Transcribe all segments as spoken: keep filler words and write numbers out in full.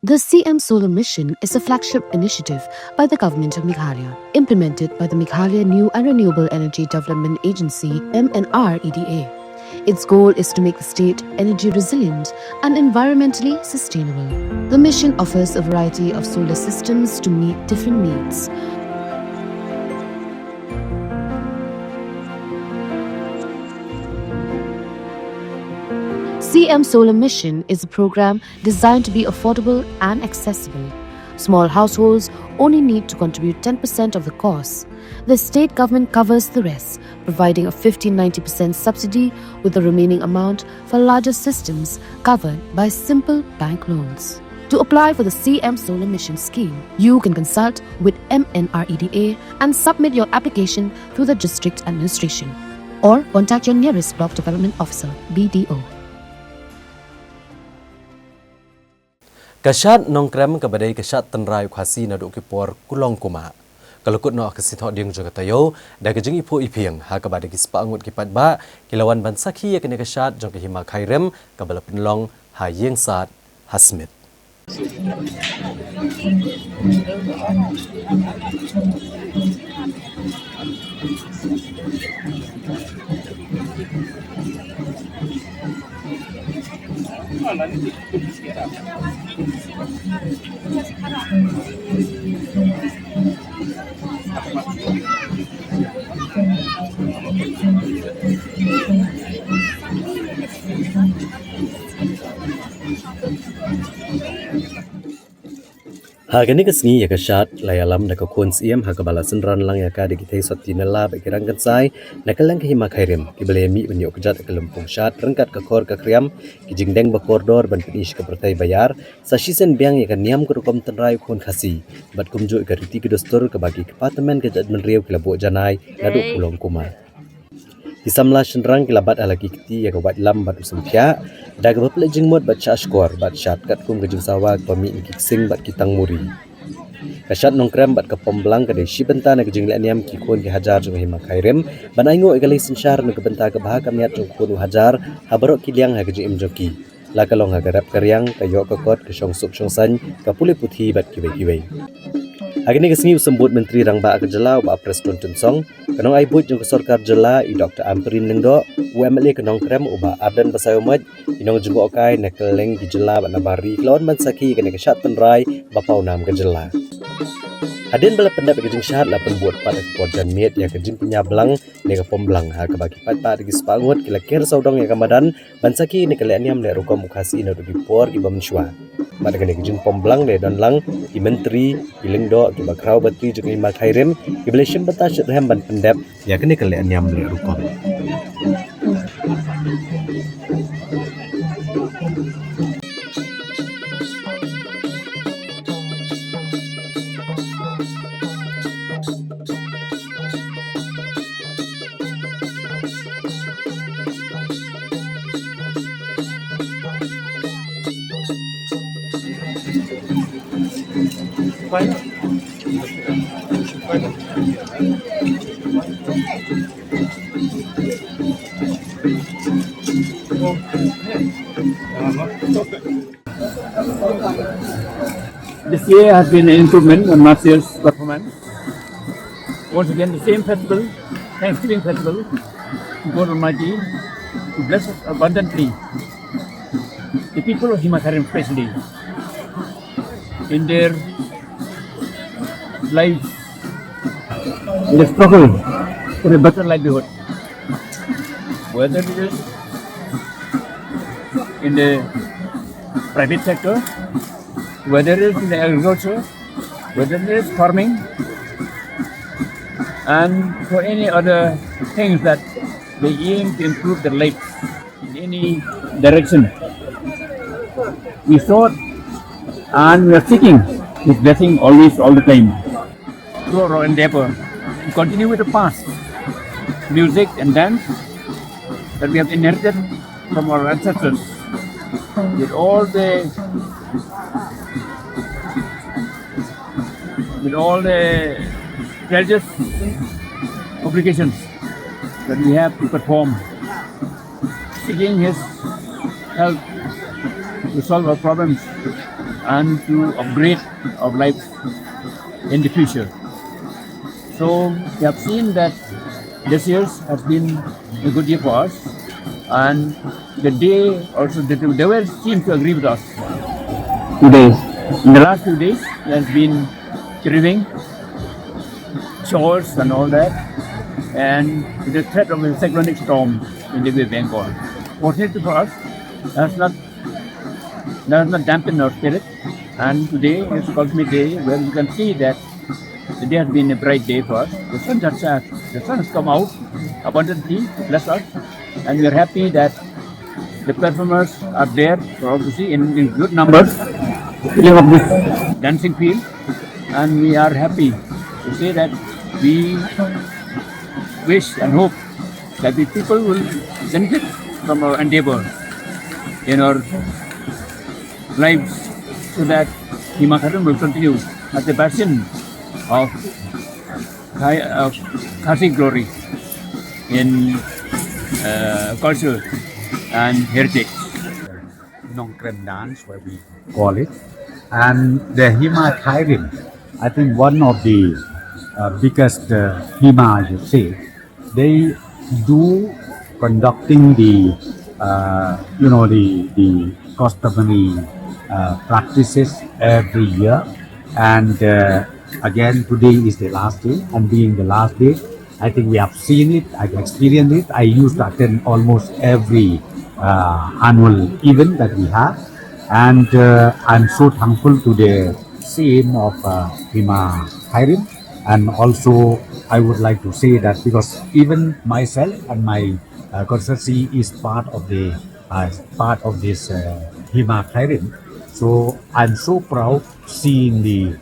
The C M Solar Mission is a flagship initiative by the Government of Meghalaya, implemented by the Meghalaya New and Renewable Energy Development Agency, M N R E D A. Its goal is to make the state energy resilient and environmentally sustainable. The mission offers a variety of solar systems to meet different needs. C M Solar Mission is a program designed to be affordable and accessible. Small households only need to contribute ten percent of the cost. The state government covers the rest, providing a fifty ninety percent subsidy, with the remaining amount for larger systems covered by simple bank loans. To apply for the C M Solar Mission scheme, you can consult with M N R E D A and submit your application through the district administration, or contact your nearest block development officer, B D O. Ka shad Nongkrem kaba dei ka shad tynrai u Khasi naduh ki por kulong kumah, ka la kut noh ha ka snieh thohdieng jong ka taïew da ka jingiphuh iphieng, ha kaba da ki spah ngut ki paidbah ki la wan ban sakhi ïa kane ka shad jong ka Hima Khyrim kaba la pynlong ha Ïing Sad ha Smit. Ha kane ka sngi ïa ka shad la ïalam da ka khun siem ha kaba la synran lang ïa ka da ki thei sotti nala bad ki rangkynsai na kylleng ka Hima Khyrim, kiba la ïamih ban ïoh kjat ha ka lympung shad ryngkat ka khor ka khriam, ki jingdeng ba kordor ban pyni sha ka pyrthei ba ïar. Sa shisien biang ïa ka niam ka rukom tynrai u khun Khasi bad kumjuh ïa ka riti ka dustur kaba ki kpa tymmen ka jaitbynriew ki la buh janai naduh kulong kumah. Ki samla shynrang ki la bat ha la ki kti ïa ka waitlam bad u sngewthiah da kaba pynleit jingmut bad shah shkor bad shad katkum ka jingsawa kaba mih na ki ksing bad ki tangmuri. Ka shad Nongkrem bad ka Pomblang ka dei shi bynta na ka jingleh niam ki khun ki hajar jong ka Hima Khyrim ban ainguh ïa ka lei synshar na ka bynta ka bha ka miat jong u khun u hajar ha baroh ki liang ha ka jingim jong ki, la ka long ha ka rep ka riang, ka ïoh ka kot, ka shong suk shong saiñ, ka pule puthi bad kiwei kiwei. Ha kane ka sngi u Symbud Myntri Rangbah ka Jylla u Bah Prestone Tynsong, ka nongai buit jong ka sorkar jylla i Doktor Ampareen Lyngdoh, u M L A ka Nongkrem u Bah Ardent Basaiawmoit, ki nongjngohkai na kylleng ki jylla bad na bar ri ki la wan ban sakhi ïa kane ka shad tynrai ba paw nam ka jylla. Hadien ba la pyndep ïa ka jingshad la pynbud pat ha ka por janmiet ïa ka jingpynïablang ne ka Pomblang ha kaba ki paidbah da ki spah ngut ki la ker sawdong ïa ka madan ban sakhi ïa kane ka leh niam leh rukom u Khasi naduh ki por kiba mynshuwa. Bad ha kane ka jingpomblang la don lang ki myntri, ki lyngdoh, kiba khraw batri jong ka Hima Khyrim, kiba la shim bynta shitrhem ban pyndep ïa kane ka leh niam leh rukom. This year has been an improvement on last year's performance. Once again, the same festival, Thanksgiving festival, to God Almighty, to bless us abundantly. The people of Hima Khyrim especially, in their lives, in the struggle for a better livelihood, whether it is in the private sector, whether it is in the agriculture, whether it is farming, and for any other things that they aim to improve their lives in any direction. We sought and we are seeking His blessing always, all the time. Through our endeavor to continue with the past, music and dance that we have inherited from our ancestors, with all the, with all the religious obligations that we have to perform, seeking His help to solve our problems. and to upgrade our life in the future. So we have seen that this year has been a good year for us, and the day also the, the weather seems to agree with us. Today, in the last few days, there has been thriving showers and all that, and the threat of a cyclonic storm in the Bay of Bengal. Fortunately for us, that's not that has not dampened our spirit. And today is a cosmic day where you can see that the day has been a bright day for us. The sun has uh, the sun has come out abundantly to bless us, and we are happy that the performers are there for all to see in, in good numbers, filling up this dancing field, and we are happy to say that we wish and hope that the people will benefit from our endeavor in our lives so that Hima Khairiem will continue as the bastion of, Khai- of Khasi glory in uh, culture and heritage. Nongkrem dance, where we call it, and the Hima Khairiem. I think one of the uh, biggest uh, Hima, I should say, they do conducting the uh, you know the the customary uh, practices every year, and uh, again today is the last day, and being the last day, I think we have seen it, I've experienced it. I used to attend almost every uh, annual event that we have, and uh, I'm so thankful to the C M of uh, Hima Khairiem, and also I would like to say that because even myself and my uh, constituency is part of the uh, part of this uh, Hima Khairiem, so I'm so proud seeing the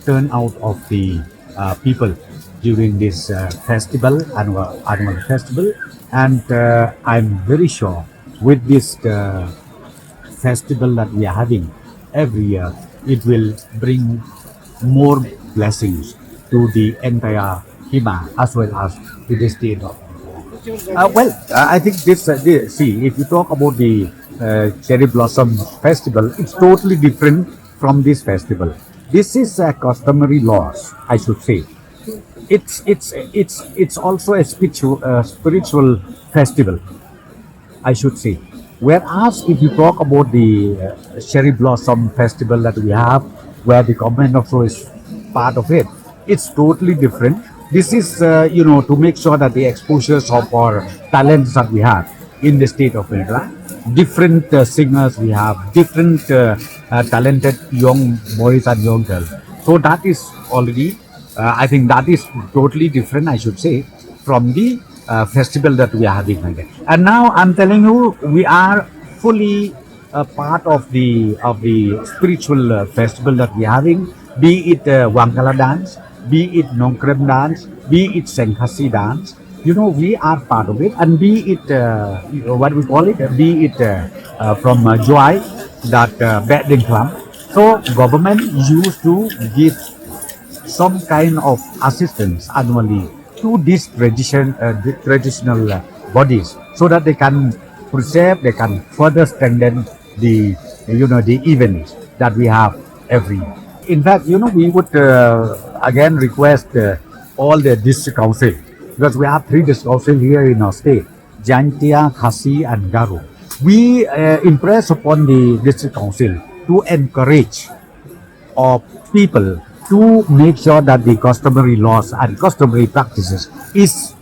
turnout of the uh, people during this uh, festival, annual annual festival, and uh, I'm very sure with this uh, festival that we are having every year, it will bring more blessings to the entire Hima as well as to the state of. Uh, well, uh, I think this, uh, the, see, if you talk about the uh, Cherry Blossom Festival, it's totally different from this festival. This is a customary laws, I should say. It's it's it's it's also a spiritual uh, spiritual festival, I should say. Whereas if you talk about the uh, Cherry Blossom Festival that we have, where the government also is part of it, it's totally different. This is, uh, you know, to make sure that the exposures of our talents that we have in the state of Meghalaya, different uh, singers we have, different uh, uh, talented young boys and young girls. So that is already, uh, I think that is totally different, I should say, from the uh, festival that we are having again. And now I'm telling you, we are fully a part of the of the spiritual uh, festival that we are having, be it uh, Wangkala dance, be it Nongkrem dance, be it Sengkhasi dance. You know, we are part of it, and be it uh, what we call it, be it uh, uh, from uh, Jowai, that uh, Behdeiñkhlam. So government used to give some kind of assistance annually to these tradition, uh, the traditional uh, bodies, so that they can preserve, they can further strengthen the, you know, the events that we have every year. In fact, you know, we would uh, again request uh, all the district council, because we have three district council here in our state, Jaintia, Khasi and Garo. We uh, impress upon the district council to encourage of people to make sure that the customary laws and customary practices is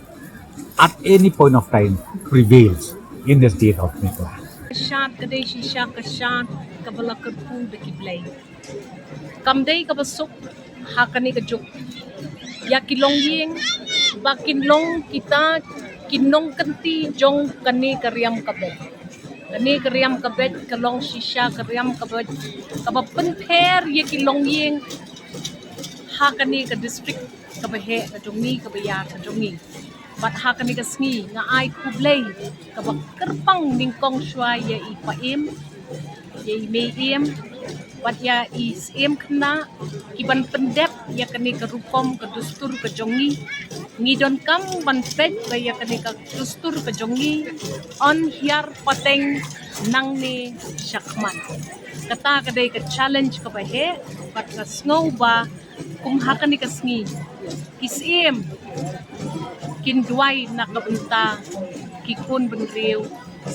at any point of time prevails in the state of Meghalaya. Ka shad ka dei shisha ka shad kaba la kyrkhu da ki blei. Kam dei kaba suk ha kane ka juk ïa ki longïing ba kin long kita ki nongkynti jong kane ka riam ka beit. Kane ka riam ka beit ka long shisha ka riam ka beit kaba pynpher ïa ki longïing ha kane ka district kaba heh ka jong ngi, kaba ïar ka jong ngi. Bad ha kane ka sngi nga ai khublei kaba kyrpang nyngkong shuwa ïa i Paiem, ïa i Mei Iem bad ïa i Syiem Khynnah ki ban pyndep ïa kane ka rukom ka dustur ka jong ngi. Ngi donkam ban peit ba ïa kane ka dustur ka jong ngi yn hiar pateng nangne shakhmat. Kata ka dei ka challenge kaba heh, bad nga sngew ba kum ha kane ka sngi ki syiem kin duwai na ka bynta ki khun bynriew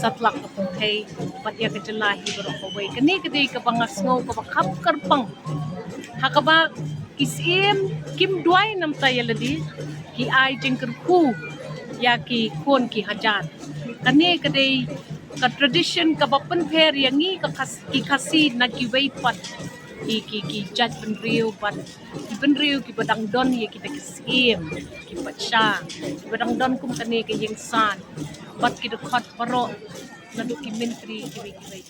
satlak ka pyrthei bad ïa ka jylla hi baroh kawei. Kane ka dei kaba nga sngew kaba kham kyrpang. Ha kaba ki syiem kim duwai namar ïa lade, ki ai jingkyrkhu ïa ki khun ki hajar. Kane ka dei ka tradition kaba pynpher ïa ngi ka Khas-, ki Khasi na kiwei pat ki, ki, ki jait bynriew bad ki bynriew kiba dang don ïa kita ki syiem, ki patsha, kiba dang don kum kane ka ïing san bad ki dkhot baroh naduh ki myntri kiwei kiwei.